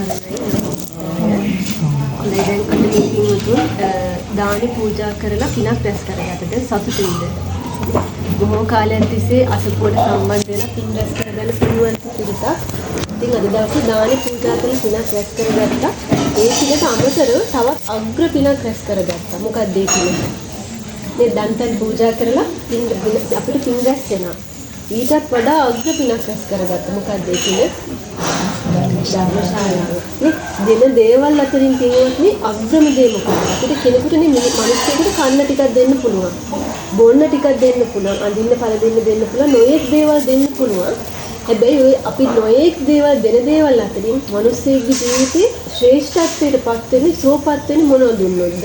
සරණයි. හොඳයි, දැන් අද මේ පින්වතුන් දානි පූජා කරලා පිනක් රැස් කරගත්ත. දැන් සතුටුයිද? බොහෝ කාලයක් තිස්සේ අසපුවට සම්බන්ධ වෙලා පින් රැස් කරගන්න පුළුවන් පිරිසක්. ඉතින් අද දවසේ දානි පූජා කරලා පිනක් රැස් කරගත්තා. ඒ පිනට අමතරව තවත් අග්‍ර පිනක් රැස් කරගත්තා. මොකක්ද ඒ පින? මේ දන්තන් පූජා කරලා පින් අපිට පින් රැස් වෙනවා. ඊටත් වඩා අග්‍ර පිනක් රැස් කරගත්තා. මොකක්ද ඒ පින? ධර්මශාලාව. නේ, දෙන දේවල් අතරින් පින්වත්නි අග්‍රම දේ මොකක්ද? අපිට කෙනෙකුට නේ, මිනිස්සුන්ට කන්න ටිකක් දෙන්න පුළුවන්. බොන්න ටිකක් දෙන්න පුළුවන්. අඳින්න පළඳින්න දෙන්න පුළුවන්. නොයෙක් දේවල් දෙන්න පුළුවන්. හැබැයි ඔය අපි නොයෙක් දේවල් දෙන දේවල් අතරින් මිනිස්සෙක්ගේ ජීවිතේ ශ්‍රේෂ්ඨත්වයට පත් වෙන්නේ, සුවපත් වෙන්නේ මොනවද දුන්නොත්ද?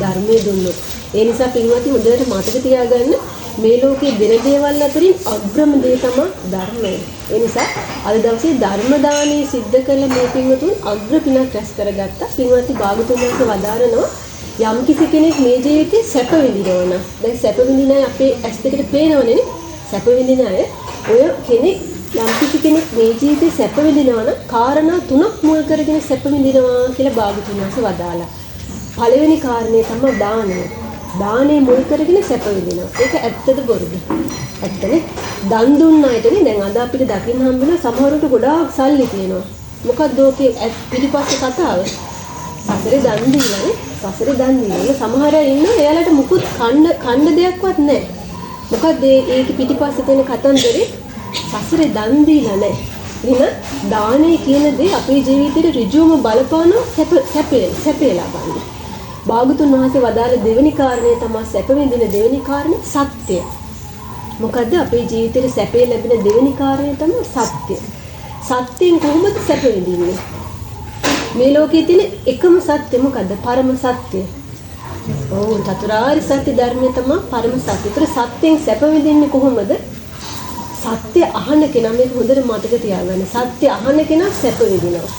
ධර්මයේ දුන්නොත්. ඒ නිසා පින්වත්නි, හොඳට මතක තියාගන්න, මේ ලෝකේ දෙන දේවල් අතරින් අග්‍රම දේ තමයි ධර්මය. ඒ නිසා අද දවසේ ධර්ම දානය සිද්ධ කළ මේ පින්වතුන් අග්‍ර පිනක් රැස් කරගත්තා. පින්වත්නි, භාගතුන් වහන්සේ වදාරනවා යම් කිසි කෙනෙක් මේ ජීවිතේ සැප විඳිනවා නම්, දැන් සැප විඳින අය අපේ ඇස් දෙකට පේනවනේ නේ. සැප විඳින අය, ඔය කෙනෙක්, යම් කිසි කෙනෙක් මේ ජීවිතේ සැප විඳිනවා නම් කාරණා තුනක් මුල් කරගෙන සැප විඳිනවා කියලා භාගතුන් වහන්සේ වදාලා. පළවෙනි කාරණය තමයි දානය. දානේ මුල් කරගෙන සැප විඳිනවා. ඒක ඇත්තද බොරුද? ඇත්තනේ. දන් දුන්න අයටනේ දැන් අද අපිට දකින්න හම්බ වෙන සමහරවිට ගොඩාක් සල්ලි තියෙනවා. මොකද්ද ඕකේ පිටිපස්සේ කතාව? සසරේ දන් දීලානේ. සසරේ දන් දීලා. සමහර අය ඉන්නවා, එයාලට මුකුත් කන්න කන්න දෙයක්වත් නැහැ. මොකද්ද ඒකේ පිටිපස්සේ තියෙන කතන්දරේ? සසරේ දන් දීලා නැහැ. එහෙනම් දානය කියන දේ අපේ ජීවිතේට ඍජුවම බලපාන සැප සැපේ සැපේ ලබන්න. භාගතුන් වහන්සේ වදාළ දෙවෙනි කාරණය තමයි, සැප විඳින දෙවෙනි කාරණේ සත්‍ය. මොකද්ද අපේ ජීවිතේට සැපේ ලැබෙන දෙවෙනි කාරණය? තමයි සත්‍ය. සත්‍යයෙන් කොහොමද සැප විඳින්නේ? මේ ලෝකයේ තියෙන එකම සත්‍ය මොකද්ද? පරම සත්‍ය. ඔව්, චතුරාර්ය සත්‍ය ධර්මය තමයි පරම සත්‍ය. ඒතර සත්‍යයෙන් සැප විඳින්නේ කොහොමද? සත්‍ය අහන කෙනා, මේක හොඳට මතක තියාගන්න. සත්‍ය අහන කෙනා සැප විඳිනවා.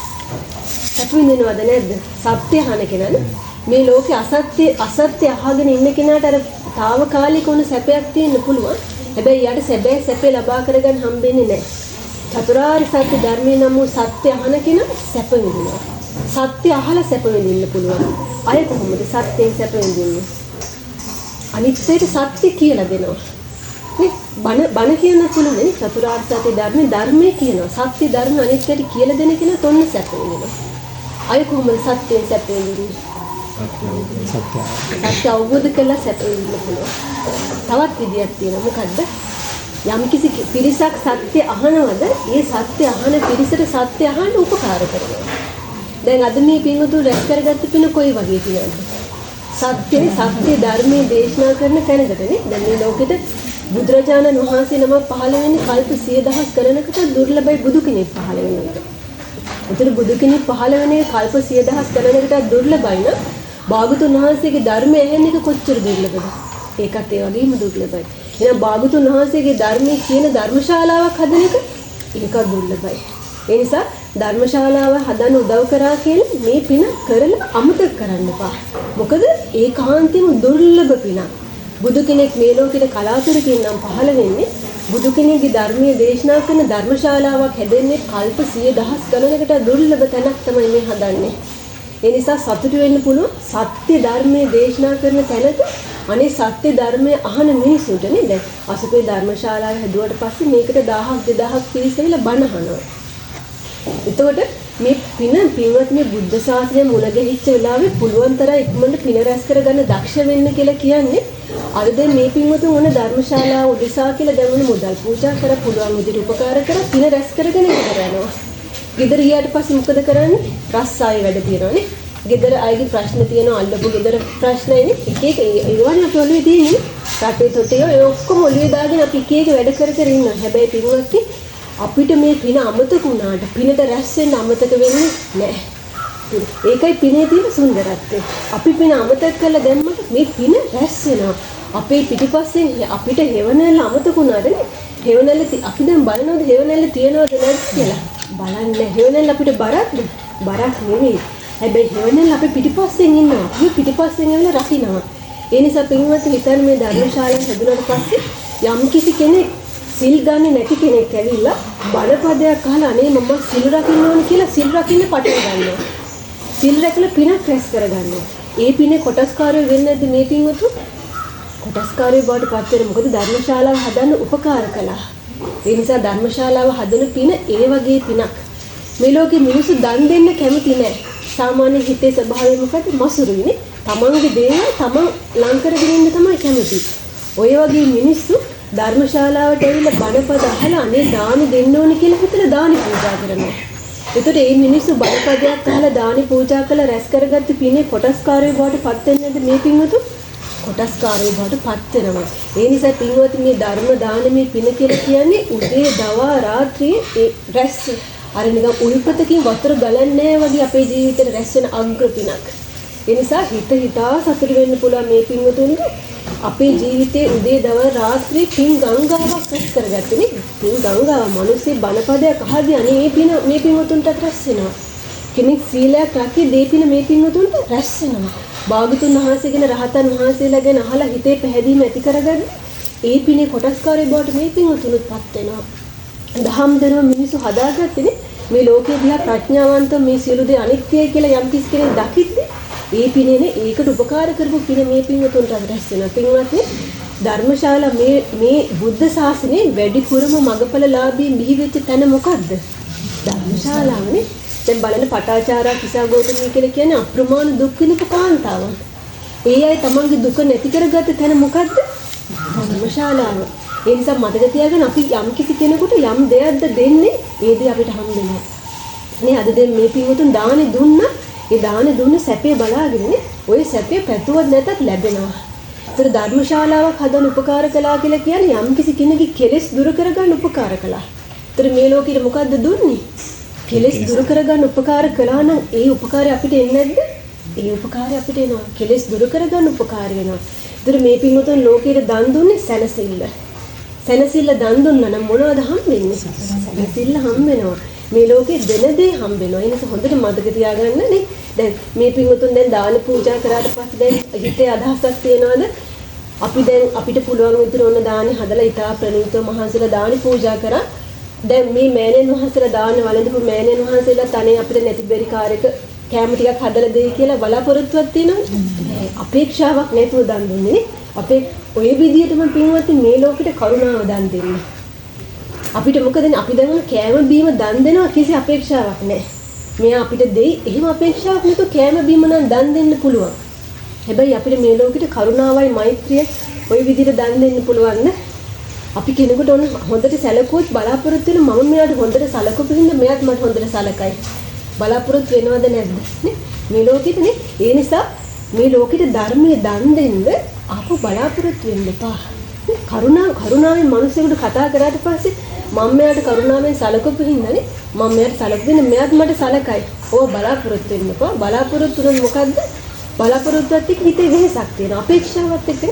සැප විඳිනවද නැද්ද? සත්‍ය අහන කෙනානේ. මේ ලෝකේ අසත්‍ය අසත්‍ය අහගෙන ඉන්න කෙනාට අර තාවකාලික වුණ සැපයක් තියෙන්න පුළුවන්. හැබැයි යාට සැබෑ සැපේ ලබා කරගන්න හම්බෙන්නේ නැහැ. චතුරාර්ය සත්‍ය ධර්මයේ නම් වූ සත්‍ය අහන කෙනා සැප විඳිනවා. සත්‍ය අහලා සැප විඳින්න පුළුවන්. අය කොහොමද සත්‍යයෙන් සැප විඳින්නේ? අනිත් අයට සත්‍ය කියලා දෙනවා. නේ, බණ බණ කියන්න පුළුවන් නේ. චතුරාර්ය සත්‍ය ධර්මයේ ධර්මයේ කියනවා. සත්‍ය ධර්ම අනිත් අයට කියලා දෙන කෙනා තොන්න සැප විඳිනවා. අය කොහොමද සත්‍යයෙන් සැප විඳින්නේ? සත්‍ය සත්‍ය අවබෝධ කරලා සැප විඳින්න පුළුවන්. තවත් විදියක් තියෙනවා. මොකද්ද? යම් කිසි පිරිසක් සත්‍ය අහනවද, ඒ සත්‍ය අහන පිරිසට සත්‍ය අහන්න උපකාර කරනවා. දැන් අද මේ පින්වතුන් රැස් කරගත්ත පින කොයි වගේ පිනක්ද? සත්‍යනේ, සත්‍ය ධර්මයේ දේශනා කරන තැනකටනේ. දැන් මේ ලෝකෙට බුදුරජාණන් වහන්සේ නමක් පහළ වෙන්නේ කල්ප 100,000 ගණනකට දුර්ලභයි බුදු කෙනෙක් පහළ වෙන එක. ඒතර බුදු කෙනෙක් පහළ වෙන එක කල්ප 100,000 ගණනකට දුර්ලභයි නම් භාගතුන් වහන්සේගේ ධර්මය ඇහෙන එක කොච්චර දුර්ලභද? ඒකත් ඒ වගේම දුර්ලභයි. එහෙනම් භාගතුන් වහන්සේගේ ධර්මයේ කියන ධර්මශාලාවක් හදන එක, ඒකත් දුර්ලභයි. ඒ නිසා ධර්මශාලාව හදන්න උදව් කරා කියලා මේ පින කරලා අමතක කරන්න එපා. මොකද ඒකාන්තයෙන්ම දුර්ලභ පිනක්. බුදු කෙනෙක් මේ ලෝකෙට කලාතුරකින් නම් පහළ වෙන්නේ. බුදු කෙනෙක්ගේ ධර්මයේ දේශනා කරන ධර්මශාලාවක් හැදෙන්නේ කල්ප 100,000 ගණනකට දුර්ලභ තැනක් තමයි මේ හදන්නේ. ඒ නිසා සතුටු වෙන්න පුළුවන් සත්‍ය ධර්මයේ දේශනා කරන තැනක අනේ සත්‍ය ධර්මයේ අහන මිනිසුන්ට නේ. දැන් අසුපේ ධර්මශාලාව හැදුවට පස්සේ මේකට 1000ක් 2000ක් පිරිස ඇවිල්ලා බණ අහනවා. එතකොට මේ පින පින්වත්, මේ බුද්ධ ශාසනය මුණ ගැහිච්ච වෙලාවේ පුළුවන් තරම් ඉක්මනට පින රැස් කරගන්න දක්ෂ වෙන්න කියලා කියන්නේ අර දැන් මේ පින්වතුන් ඔන ධර්මශාලාව උදෙසා කියලා දැන් ඔන මුදල් පූජා කර, පුළුවන් විදිහට උපකාර කර, පින රැස් කරගෙන ගෙදර යනවා. ගෙදර ගියාට පස්සේ මොකද කරන්නේ? රස්සාවේ වැඩ තියෙනවානේ. ගෙදර අයගේ ප්‍රශ්න තියෙනවා, අල්ලපු ගෙදර ප්‍රශ්නයිනේ. එක එක ඒවනේ අපි ඔළුවේ තියෙන්නේ. රටේ තොටේ ඔය ඔක්කොම ඔළුවේ දාගෙන අපි එක එක වැඩ කර කර ඉන්නවා. හැබැයි පින්වත්නි, අපිට මේ පින අමතක වුණාට පිනට රැස් වෙන්න අමතක වෙන්නේ නැහැ. ඒකයි පිනේ තියෙන සුන්දරත්වය. අපි පින අමතක කරලා දැම්මට මේ පින රැස් වෙනවා. අපේ පිටිපස්සෙන් අපිට හේවණල්ල අමතක වුණාට නේ, හේවණල්ල අපි දැන් බලනවද හේවණල්ල තියනවද නැද්ද කියලා? බලන්නේ. හේවණල්ල අපිට බරක්ද? බරක් නෙවෙයි. හැබැයි හේවණල්ල අපේ පිටිපස්සෙන් ඉන්නවා. අපි පිටිපස්සෙන් ඇවිල්ලා රකින්නවා. ඒ නිසා පින්වත්, හිතන්න මේ ධර්මශාලාව හැදුනට පස්සේ යම් කිසි කෙනෙක් සිල් ගන්නේ නැති කෙනෙක් ඇවිල්ලා බණපදයක් අහලා අනේ මම සිල් රකින්න ඕන කියලා සිල් රකින්න පටන් ගන්නවා. සිල් රැකලා පිනක් රැස් කරගන්නවා. ඒ පිනේ කොටස්කාරයෝ වෙන්නේ නැද්ද මේ පින්වතුන්? කොටස්කාරයෝ බවට පත් වෙන, මොකද ධර්මශාලාව හදන්න උපකාර කළා. ඒ නිසා ධර්මශාලාව හදන පින ඒ වගේ පිනක්. මේ ලෝකේ මිනිස්සු දන් දෙන්න කැමති නෑ. සාමාන්‍ය හිතේ ස්වභාවය මොකද? මසුරුයිනේ. තමන්ගේ දේවල් තමන් ලං කරගෙන ඉන්න තමයි කැමති. ඔය වගේ මිනිස්සු ධර්මශාලාවට ඇවිල්ලා බණපද අහලා අනේ දානි දෙන්න ඕනේ කියලා හිතලා දානි පූජා කරනවා. එතකොට මේ මිනිස්සු බණපදයක් අහලා දානි පූජා කළා රැස් කරගත්ත පිනේ කොටස්කාරයෝ බවට පත් වෙන්නේ නැද්ද මේ පින්වතුන්? කොටස්කාරයෝ බවට පත් වෙනවා. ඒ නිසා පින්වතුන් මේ ධර්ම දානමේ පින කියලා කියන්නේ උදේ දවා රාත්‍රියේ ඒ රැස් අර නිකන් උල්පතකින් වතුර ගලන්නේ නැහැ වගේ අපේ ජීවිතේට රැස් වෙන අග්‍ර පිනක්. ඒ නිසා හිත හිතා සතුටු වෙන්න පුළුවන් මේ පින්වතුන්ට. අපේ ජීවිතේ උදේ දවල් රාත්‍රී පින් ගංගාවක් රැස් කරගත්තේ නේ. පින් ගංගාව මිනිස්සේ බණපදයක් අහදී අනේ මේ පින මේ පින්වතුන්ට රැස් වෙනවා. කෙනෙක් සීලයක් රැකී දේ පින මේ පින්වතුන්ට රැස් වෙනවා. භාගතුන් වහන්සේ ගැන රහතන් වහන්සේලා ගැන අහලා හිතේ පැහැදීම ඇති කරගන්න ඒ පිනේ කොටස්කාරය බවට මේ පින්වතුනුත් පත් වෙනවා. දහම් දරුව මිනිස්සු හදාගත්තේ නේ. මේ ලෝකේ දිහා ප්‍රඥාවන්තව මේ සියලු දේ අනිත්‍යයි කියලා යම් කිසි කෙනෙක් දකිද්දී ඒ පිනේනේ ඒකට උපකාර කරපු පින මේ පින්වතුන්ට රැස් වෙනවා. පින්වත්නි, ධර්මශාලා මේ මේ බුද්ධ ශාසනයේ වැඩිපුරම මගඵලලාභී බිහි වෙච්ච තැන මොකද්ද? ධර්මශාලාවනේ. දැන් බලන්න පටාචාරා කිසා ගෞතමී කියලා කියන්නේ අප්‍රමාණ දුක් විඳපු කාන්තාවන්. ඒ අය තමන්ගේ දුක නැති කරගත්ත තැන මොකද්ද? ධර්මශාලාව. ඒ නිසා මතක තියාගන්න අපි යම් කිසි කෙනෙකුට යම් දෙයක්ද දෙන්නේ ඒ දේ අපිට හම්බ වෙනවා. නේ අද දැන් මේ පින්වතුන් දානේ දුන්නා. ඒ දාන දුන්න සැපේ බලාගෙනනේ ඔය සැපේ පැතුවත් නැතත් ලැබෙනවා. ඒතර ධර්මශාලාවක් හදන්න උපකාර කළා කියලා කියන්නේ යම් කිසි කෙනෙකුගේ කෙලෙස් දුරු කරගන්න උපකාර කළා. ඒතර මේ ලෝකෙට මොකද්ද දුන්නේ? කෙලෙස් දුරු කරගන්න උපකාර කළා නම් ඒ උපකාරය අපිට එන්නේ නැද්ද? ඒ උපකාරය අපිට එනවා. කෙලෙස් දුරු කරගන්න උපකාර වෙනවා. ඒතර මේ පින්වතුන් ලෝකෙට දන් දුන්නේ සැනසෙල්ල. සැනසෙල්ල දන් දුන්නා නම් මොනවද හම්බෙන්නේ? සැනසෙල්ල හම්බ වෙනවා. මේ ලෝකේ දෙන දේ හම්බ වෙනවා. ඒ නිසා හොඳට මතක තියාගන්න නේ. දැන් මේ පින්වතුන් දැන් දාන පූජා කරාට පස්සේ දැන් හිතේ අදහසක් තියනවාද? අපි දැන් අපිට පුළුවන් විදිහට ඕන දානේ හදලා ඉතා ප්‍රණීතව මහන්සිලා දානි පූජා කරා. දැන් මේ මෑණියන් වහන්සේලා දාන වළඳපු මෑණියන් වහන්සේලා තනේ අපිට නැති බැරි කාර්යක කෑම ටිකක් හදලා දෙයි කියලා බලාපොරොත්තුවක් තියෙනවද? අපේක්ෂාවක් නැතුව දන් දුන්නේ නේ. අපේ ඔය විදිහටම පින්වත්නි මේ ලෝකෙට කරුණාව දන් දෙන්න. අපිට මොකද අපි දැන් කෑම බීම දන් දෙනවා කිසි අපේක්ෂාවක් නැහැ. මෙයා අපිට දෙයි එහෙම අපේක්ෂාවක් නැතුව කෑම බීම නම් දන් දෙන්න පුළුවන්. හැබැයි අපිට මේ ලෝකෙට කරුණාවයි මෛත්‍රියයි ඔය විදිහට දන් දෙන්න පුළුවන් නේ. අපි කෙනෙකුට ඔන්න හොඳට සැලකුවොත් බලාපොරොත්තු වෙන මම මෙයාට හොඳට සැලකුපු හින්දා මෙයාත් මට හොඳට සැලකයි. බලාපොරොත්තු වෙනවද නැද්ද නේ? මේ ලෝකෙට නේ. ඒ නිසා මේ ලෝකෙට ධර්මයේ දන් දෙන්න ආපහු බලාපොරොත්තු වෙන්න එපා. කරුණාවෙන් මිනිස්සුන්ට කතා කරාට පස්සේ මම මෙයාට කරුණාවෙන් සැලකුපු හින්දානේ මම මෙයාට සැලකුපු හින්දා මෙයාත් මට සැලකයි. ඕව බලාපොරොත්තු වෙන්න එපා. බලාපොරොත්තු වුණොත් මොකද්ද? බලාපොරොත්තුවත් එක්ක හිතේ වෙහසක් තියෙනවා. අපේක්ෂාවත් එක්ක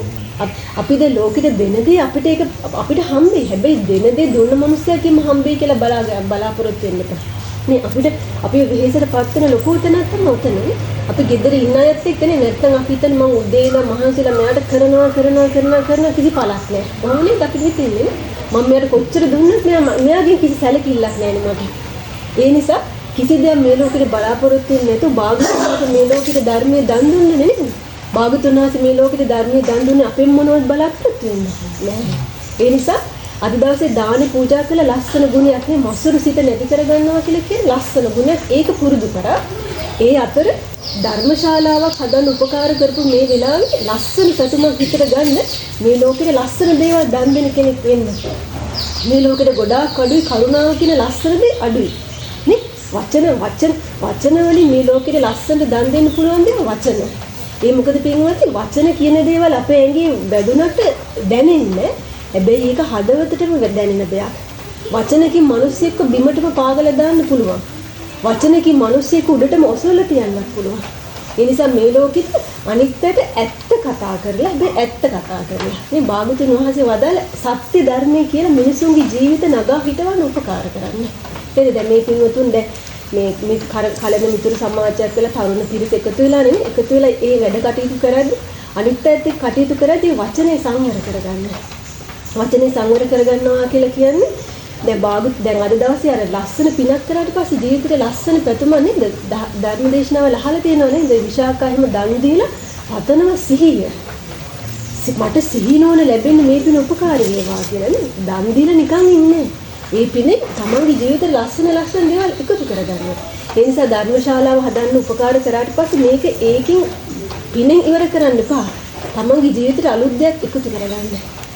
අපි දැන් ලෝකෙට දෙන දේ අපිට ඒක අපිට හම්බෙයි. හැබැයි දෙන දේ දුන්න මනුස්සයාගෙම හම්බෙයි කියලා බලාපොරොත්තු වෙන්න එපා. නේ අපිට අපි වෙහෙසට පත් වෙන ලොකු තැනක් තමයි ඔතනනේ. අපි ගෙදර ඉන්න අයත් එක්කනේ නැත්තම් අපි හිතන්නේ මං උදේ ඉඳන් මහන්සිලා මෙයාට කරනවා කරනවා කරනවා කරනවා කිසි පළක් නෑ. කොහොම නේද අපිට හිතෙන්නේ නේ. මම මෙයාට කොච්චර දුන්නත් මෙයාගෙන් කිසි සැලකිල්ලක් නෑනේ මට. ඒ නිසා කිසි දෙයක් මේ ලෝකෙට බලාපොරොත්තු වෙන්නේ නැතුව භාගතුන් වහන්සේ මේ ලෝකෙට ධර්මයේ දන් දුන්නේ නේද? භාගතුන් වහන්සේ මේ ලෝකෙට ධර්මයේ දන් දුන්නේ අපෙන් මොනවද බලාපොරොත්තු වෙන්නේ නෑ. ඒ නිසා අද දවසේ දානි පූජා කළ ලස්සන ගුණයක් නේ මසුරු සිත නැති කරගන්නවා කියලා කියන ලස්සන ගුණයක්. ඒක පුරුදු කරා. ඒ අතර ධර්මශාලාවක් හදන්න උපකාර කරපු මේ වෙලාවේ ලස්සන පැතුමක් හිතට ගන්න මේ ලෝකෙට ලස්සන දේවල් දන් දෙන කෙනෙක් වෙන්න. මේ ලෝකෙට ගොඩාක් අඩුයි කරුණාව කියන ලස්සන දේ අඩුයි. නේ වචන වචන වචන වලින් මේ ලෝකෙට ලස්සනට දන් දෙන්න පුළුවන් දේ වචන. ඒ මොකද පින්වත්නි වචන කියන දේවල් අපේ ඇඟේ වැදුනට දැනෙන්නේ. හැබැයි ඒක හදවතටම දැනෙන දෙයක්. වචනකින් මිනිස්සෙක්ව බිමටම පාගලා දාන්න පුළුවන්. වචනකින් මිනිස්සෙක් උඩටම ඔසවලා තියන්නත් පුළුවන්. ඒ නිසා මේ ලෝකෙට අනිත්යට ඇත්ත කතා කරලා හැබැයි ඇත්ත කතා කරලා මේ භාගතුන් වහන්සේ වදාළ සත්‍ය ධර්මයේ කියලා මිනිසුන්ගේ ජීවිත නගා හිටවන්න උපකාර කරන්න. නේද? දැන් මේ පින්වතුන් දැන් මේ මේ කලන මිතුරු සමාජයක් වෙලා තරුණ පිරිස එකතු වෙලා නෙමෙයි එකතු වෙලා ඒ වැඩ කටයුතු කරද්දී අනිත් අයත් එක්ක කටයුතු කරද්දී වචනේ සංවර කරගන්න. වචනේ සංවර කරගන්නවා කියලා කියන්නේ දැන් දැන් අද දවසේ අර ලස්සන පිනක් කරාට පස්සේ ජීවිතේට ලස්සන පැතුම නේද? ධර්ම දේශනාවල අහලා තියෙනව නේද? විශාඛා එහෙම දන් දීලා පතනව සිහිය. මට සිහි නෝන ලැබෙන්නේ මේ පින උපකාරී වේවා කියලා නේ. දන් දීලා නිකන් ඉන්නේ. ඒ පිනේ තමන්ගේ ජීවිතේ ලස්සන ලස්සන දේවල් එකතු කරගන්නවා. ඒ නිසා ධර්මශාලාව හදන්න උපකාර කරාට පස්සේ මේක ඒකෙන් පිනෙන් ඉවර කරන්න එපා. තමන්ගේ ජීවිතේට අලුත් දෙයක් එකතු කරගන්න.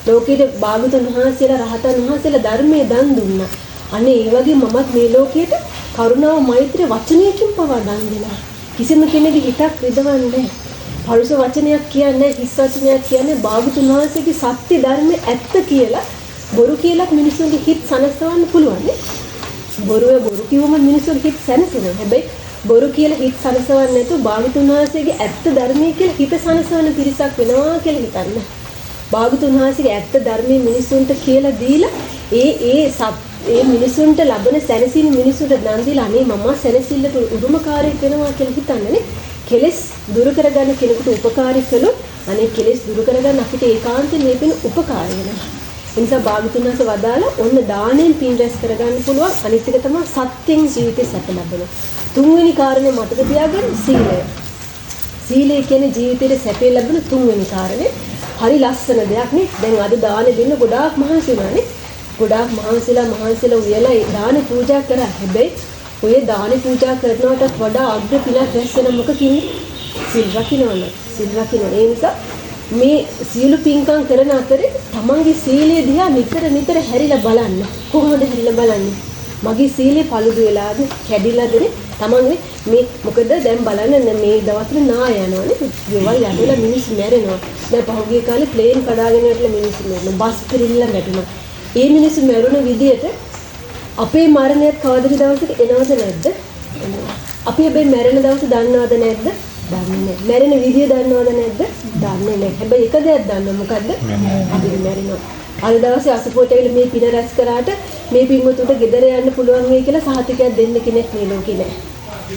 ලෝකෙට භාගතුන් වහන්සේලා රහතන් වහන්සේලා ධර්මයේ දන් දුන්නා. අනේ ඒ වගේ මමත් මේ ලෝකෙට කරුණාව මෛත්‍රිය වචනයකින් පවා දන් දෙනවා. කිසිම කෙනෙකුගේ හිතක් රිදවන්නේ නැහැ. පරුෂ වචනයක් කියන්නේ හිස් වචනයක් කියන්නේ භාගතුන් වහන්සේගේ සත්‍ය ධර්මයේ ඇත්ත කියලා බොරු කියලාත් මිනිස්සුන්ගේ හිත සනසවන්න පුළුවන් නේ. බොරුව බොරු කිව්වම මිනිස්සුන්ගේ හිත සැනසෙනවා. හැබැයි බොරු කියලා හිත සනසවන්නේ නැතුව භාගතුන් වහන්සේගේ ඇත්ත ධර්මයේ කියලා හිත සනසවන පිරිසක් වෙනවා කියලා හිතන්න. භාගතුන් වහන්සේගේ ඇත්ත ධර්මයේ මිනිස්සුන්ට කියලා දීලා ඒ ඒ ඒ මිනිසුන්ට ලබන සැනසීම මිනිසුන්ට දන් දීලා අනේ මම සැනසෙල්ලට උරුමකාරයෙක් වෙනවා කියලා හිතන්නනේ. කෙලෙස් දුරු කරගන්න කෙනෙකුට උපකාරී කළොත් අනේ කෙලෙස් දුරු කරගන්න අපිට ඒකාන්තයෙන් මේ පින උපකාර වෙනවා. ඒ නිසා භාගතුන් වහන්සේ වදාලා ඔන්න දාණයෙන් පින් රැස් කරගන්න පුළුවන්. අනිත් එක තමයි සත්‍යයෙන් ජීවිතේ සැප ලබනවා. තුන්වෙනි කාරණේ මතක තියාගන්න සීලය. සීලය කියන්නේ ජීවිතේ සැපේ ලැබෙන තුන්වෙනි කාරණේ. හරි ලස්සන දෙයක් නේ. දැන් අද දාන දෙන්න ගොඩාක් මහන්සි වුණානේ. ගොඩාක් මහන්සිලා උයලා දාන පූජා කරා. හැබැයි ඔය දාන පූජා කරනවටත් වඩා අග්‍ර පිනක් රැස් වෙන මොකකින්ද? සිල් රකින්නවන. සිල් රකින්න. ඒ නිසා මේ සියලු පින්කම් කරන අතරේ තමන්ගේ සීලය දිහා නිතර නිතර හැරිලා බලන්න. කොහොමද හැරිලා බලන්නේ? මගේ සීලය පළුදු වෙලාද කැඩිලාද නේ? තමන්ගේ මේ මොකද දැන් බලන්න මේ දවස්වල නා යනවනේ. ගෙවල් යටලා මිනිස්සු මැරෙනවා. දැන් පහුගිය කාලේ ප්ලේන් කඩාගෙන වැටලා මිනිස්සු මැරුණා. බස් පිරිල්ලා වැටුණා. ඒ මිනිස්සු මැරුණ විදියට අපේ මරණයත් කවදද දවසක එනවද නැද්ද? එනවා. අපි හැබැයි මැරෙන දවස දන්නවද නැද්ද? දන්නේ නැහැ. මැරෙන විදිය දන්නවද නැද්ද? දන්නේ නැහැ. හැබැයි එක දෙයක් දන්නවා. මොකද්ද? අපි මැරෙනවා. අද දවසේ අසපුවට ඇවිල්ලා මේ පින රැස් කරාට මේ පින්වතුන්ට ගෙදර යන්න පුළුවන් වෙයි කියලා සහතිකයක් දෙන්න කෙනෙක් මේ ලෝකේ නැහැ.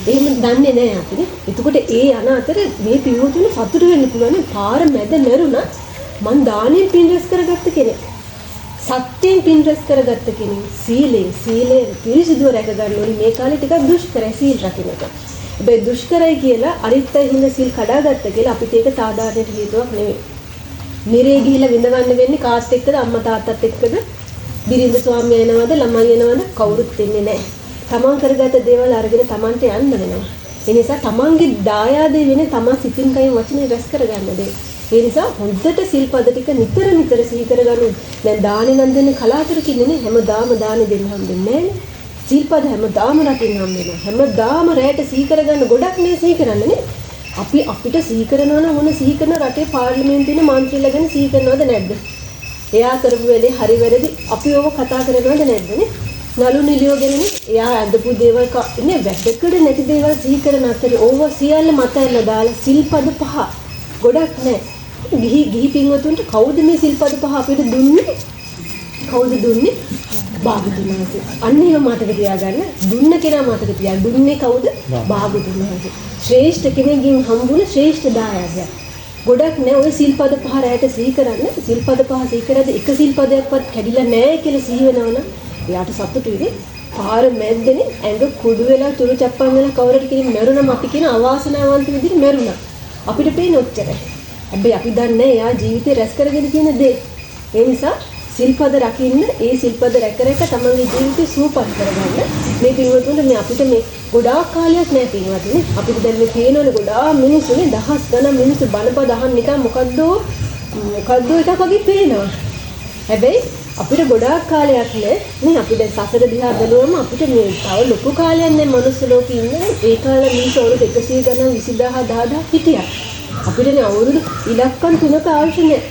එහෙම දන්නේ නැහැ අපි නේ. එතකොට ඒ යන අතර මේ පින්වතුන් සතුටු වෙන්න පුළුවන් නේ. පාර මැද මැරුණා මං දානෙන් පින් රැස් කරගත්ත කෙනෙක්. සත්‍යයෙන් පින් රැස් කරගත්ත කෙනෙක්. සීලෙන් සීලය පිරිසිදුව රැක ගන්න ඕනේ. මේ කාලේ ටිකක් දුෂ්කරයි සීල් රකින්න එක. හැබැයි දුෂ්කරයි කියලා අනිත් අය හින්දා සීල් කඩාගත්ත කියලා අපිට ඒක සාධාරණයට හේතුවක් නෙවෙයි. නිරේ ගිහිලා විඳවන්න වෙන්නේ කාත් එක්කද? අම්මා තාත්තත් එක්කද? බිරිඳ ස්වාමියා එනවද? ළමයි එනවද? කවුරුත් වෙන්නේ නැහැ. තමන් කරගත්ත දේවල් අරගෙන තමන්ට යන්න වෙනවා. ඒ නිසා තමන්ගේ දායාදේ වෙන්නේ තමන් සිතින් කයින් වචනේ රැස් කරගන්න දේ. ඒ නිසා හොඳට සිල්පද ටික නිතර නිතර සිහි කරගන්න. දැන් දානේ නම් දෙන්නේ කලාතුරකින් නේ. හැමදාම දානේ දෙන්න හම්බෙන්නේ නැහැ. සිල්පද හැමදාම රකින්න හම්බ වෙනවා. හැමදාම රැයට සිහි කරගන්න ගොඩක් නේ සිහි කරන්නේ නේ. අපි අපිට සිහි කරනවා නම් මොන සිහි කරන රටේ පාර්ලිමේන්තුවේ ඉන්න මන්ත්‍රීලා ගැන සිහි කරනවද නැද්ද? එයා කරපු වැඩේ හරි වැරදි අපි ඕව කතා කරනවද නැද්ද නේ? නළු නිලියෝ ගැනනේ එයා ඇඳපු දේවල් නේ වැදකට නැති දේවල් සිහි කරන අතරේ ඕව සියල්ල මතැල්ල දාලා සිල්පද පහ ගොඩක් නෑ. ගිහි ගිහි පින්වතුන්ට කවුද මේ සිල්පද පහ අපිට දුන්නේ? කවුද දුන්නේ? භාගතුන් වහන්සේ. අන්න ඒව මතක තියාගන්න. දුන්න කෙනා මතක තියාගන්න. දුන්නේ කවුද? භාගතුන් වහන්සේ. ශ්‍රේෂ්ඨ කෙනෙක්ගෙන් හම්බුන ශ්‍රේෂ්ඨ දායාදයක්. ගොඩක් නෑ ඔය සිල්පද පහ රැයට සිහි කරන්න. සිල්පද පහ සිහි කරද්දී එක සිල්පදයක්වත් කැඩිලා නෑ කියලා සිහි වෙනවනම් එයාට සතුටුයි නේ. පාර මැද්දනේ ඇඟ කුඩු වෙලා තුරු චප්පන් වෙලා කවුරුහරි කෙනෙක් මැරුණම අපි කියන අවාසනාවන්ත විදිහට මැරුණා. අපිට පේන්නේ ඔච්චරයි. හැබැයි අපි දන්නේ එයා ජීවිතේ රැස් කරගෙන තියෙන දේ. ඒ නිසා සිල්පද රකින්න, ඒ සිල්පද රැක රැක තමන්ගේ ජීවිතය සුවපත් කරගන්න. මේ පින්වතුන්ට මේ අපිට මේ ගොඩාක් කාලයක් නෑ පින්වතුනි. අපිට දැන් මේ පේනවනේ ගොඩාක් මිනිස්සුනේ දහස් ගණන් මිනිස්සු බණපද අහන්න නිකන් මොකද්ද එකක් වගේ පේනවා. හැබැයි අපිට ගොඩාක් කාලයක් නෑ නේ. අපි දැන් සසර දිහා බැලුවම අපිට මේ තව ලොකු කාලයක් නෑ මනුස්ස ලෝකේ ඉන්න. ඒ කාලේ මිනිස්සු අවුරුදු 100 ගණන් 20000 10000 හිටියා. අපිට නේ අවුරුදු ඉලක්කම් තුනක අවශ්‍ය නෑ.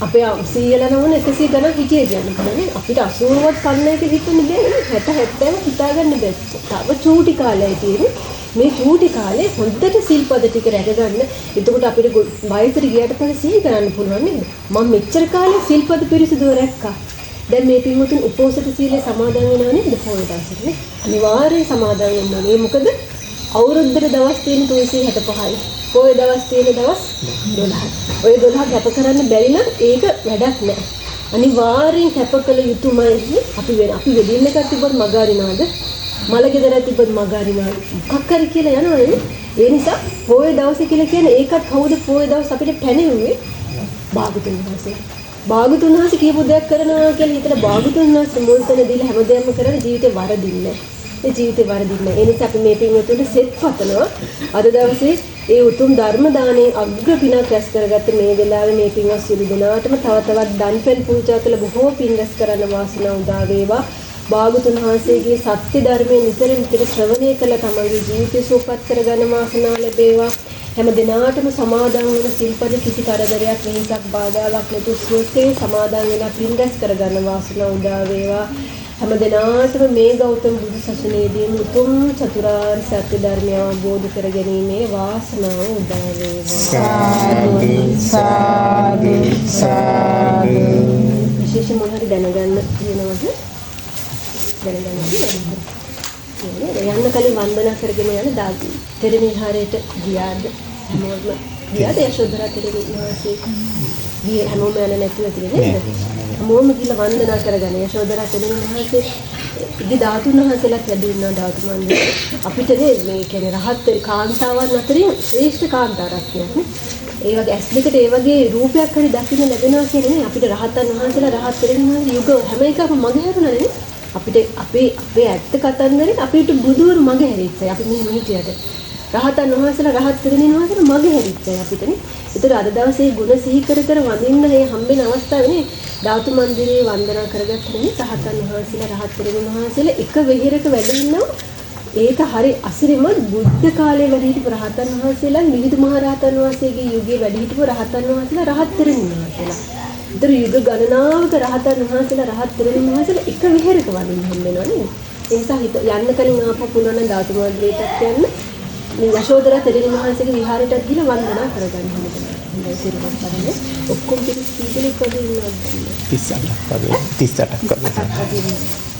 අපේ සීයලා නමන 100 ගණන් හිටියේ කියන්න පුළුවන්. අපිට 80වත් පන්න එක හිතන්න බෑ නේ. 60 70 හිතාගන්න බෑ. තව චූටි කාලයයි තියෙන්නේ. මේ චූටි කාලේ හොඳට සිල්පද ටික රැකගන්න. එතකොට අපිට වයසට ගියාට පස්සේ සිහි කරන්න පුළුවන් නේද? මම මෙච්චර කාලේ සිල්පද පිරිසිදුව රැක්කා. දැන් මේ පින්වතුන් උපෝසථ සීලය සමාදන් වෙනව නේද පොය දවසට නේ? අනිවාර්යෙන් සමාදන් වෙන්න ඕනේ. මොකද අවුරුද්දට දවස් තියෙන 365යි. පොය දවස් තියෙන දවස් 12යි. ඔය 12 කැප කරන්න බැරි නම් ඒක වැඩක් නෑ. අනිවාර්යෙන් කැප කළ යුතුමයි. අපි වෙන අපි වෙඩින් එකක් තිබ්බොත් මග අරිනවද? මල ගෙදරක් තිබ්බොත් මග අරිනවද? මොකක් හරි කියලා යනවනේ. ඒ නිසා පොය දවසේ කියලා කියන්නේ ඒකත් කවුද පොය දවස් අපිට පැනෙව්වේ? භාගතුන් වහන්සේ. භාගතුන් වහන්සේ කියපු දෙයක් කරනවා කියලා හිතලා භාගතුන් වහන්සේ මුල් තැන දීලා හැමදේම කරන්නේ ජීවිතේ වරදින්නේ නැහැ. ඒ ජීවිතේ වරදින්නේ නැහැ. ඒ නිසා අපි මේ පින්වතුන්ට සෙත් පතනවා. අද දවසේ ඒ උතුම් ධර්ම දානයේ අග්‍ර පිනක් රැස් කරගත්ත මේ වෙලාවේ මේ පින්වත් සියලු දෙනාටම තව තවත් දන්පැන් පූජා කළ බොහෝ පින් රැස් කරන්න වාසනාව උදා වේවා. භාගතුන් වහන්සේගේ සත්‍ය ධර්මයේ නිතර නිතර ශ්‍රවණය කළ තමන්ගේ ජීවිතය සුවපත් කරගන්න වාසනාව ලැබේවා. හැම දිනාටම සමාදන් වෙන සිල්පද කිසි කරදරයක් වෙහසක් බාධාවක් නැතුව සුවසේ සමාදන් වෙලා පින් රැස් කරගන්න වාසනාව උදා වේවා. හැම දිනාටම මේ ගෞතම බුදු සසුනේදීම උතුම් චතුරාර්ය සත්‍ය ධර්මය අවබෝධ කරගැනීමේ වාසනාව උදා වේවා. සාදු සාදු සාදු. විශේෂ මොන හරි දැනගන්න තියෙනවද? දැනගන්න තියෙනවද? යන්න කලින් වන්දනා කරගෙන යන තෙරණ විහාරයට ගියාද? හැමෝම ගියාද යශෝධරා තෙරණ වහන්සේ? ගියේ හැමෝම යන නැතුව ඇතිද නේද? හැමෝම ගිහලා වන්දනා කරගන්න. යශෝධරා තෙරණ වහන්සේ ඉදි ධාතුන් වහන්සේලාත් වැඩි ඉන්නවා ධාතු මන්දිරේ. අපිට නේ මේ කියන්නේ රහත් කාන්තාවන් අතරින් ශ්‍රේෂ්ඨ කාන්තා රත්නයක් නේ. ඒ වගේ ඇස් දෙකට ඒ වගේ රූපයක් හරි දකින්න ලැබෙනවා කියන්නේ නේ අපිට රහතන් වහන්සේලා රහත් තෙරණ වහන්සේ යුග හැම එකම මග හැරුණා නේ. අපිට අපේ අපේ ඇත්ත කතන්දරේ අපිට බුදුවරු මග හැරිච්චයි. අපි මෙහෙම හිටියට රහතන් වහන්සේලා රහත් තෙරණින් වහන්සේලා මග හැරිච්චයි අපිට නේ. ඒතර අද දවසේ ගුණ සිහි කර කර වඳින්න මේ හම්බෙන අවස්ථාවේ නේ ධාතු මන්දිරේ වන්දනා කරගත්තනේ රහතන් වහන්සේලා රහත් තෙරණින් වහන්සේලා එක වෙහෙරක වැඩ ඉන්නවා. ඒක හරි අසිරිමත්. බුද්ධ කාලේ වැඩ හිටපු රහතන් වහන්සේලා මිහිඳු මහ රහතන් වහන්සේගේ යුගයේ වැඩ හිටපු රහතන් වහන්සේලා රහත් තෙරණින් වහන්සේලා. ඒතර යුග ගණනාවක රහතන් වහන්සේලා රහත් තෙරණින් වහන්සේලා එක වෙහෙරක වඳින්න හම්බ වෙනවා නේද? ඒ නිසා හිත යන්න කලින් ආපහු පුළුවන් නම් ධාතු මන්දිරයටත් යන්න මේ යශෝධරා තෙරණින් වහන්සේගේ විහාරයටත් ගිහලා වන්දනා කරගන්න හොඳයි. හොඳයි සිරුරක් කරන්නේ. ඔක්කොම පිරිස් කී දෙනෙක් වගේ ඉන්නවද දන්නේ 38ක් වගේ 38ක් වගේ. වගේ.